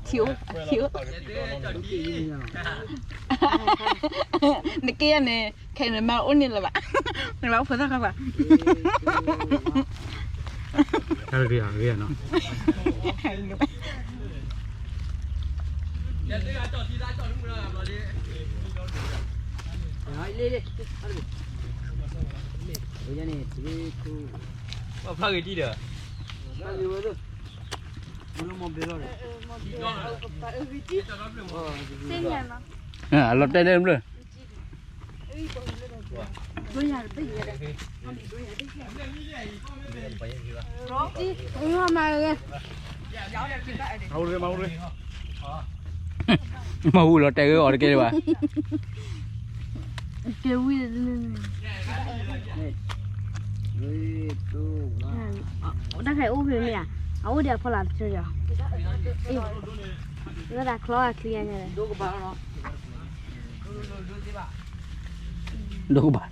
ထံအိၣ်, ထံအိၣ်, နက့န့ၣ် ခဲအံၤနမါအိၣ်န့ၣ်လၢၤဘၣ်, နဘၣ်အိၣ်ဖိသၣ်ခီဘၣ်. တၢ်တဂ့ၤအဂ့ၤနီၤ. အလီၤတဲာ်န့ၣ်ဘျၢၣ်, မ့ၢ်ဝံၤလီၤတဲာ်ဂ့ၤအီၤတကဲဘၣ်. ကဲဝံၤ, တၢ်ခါအိၣ်ဖဲမ့ၢ်ဧါ, အအိၣ်ဒီးအဖီလာ်တဆၢဒီး, ဝဲဒၣ်ချီအချံအညါ, ဒိကဘၣ်, ဒိကဘၣ်.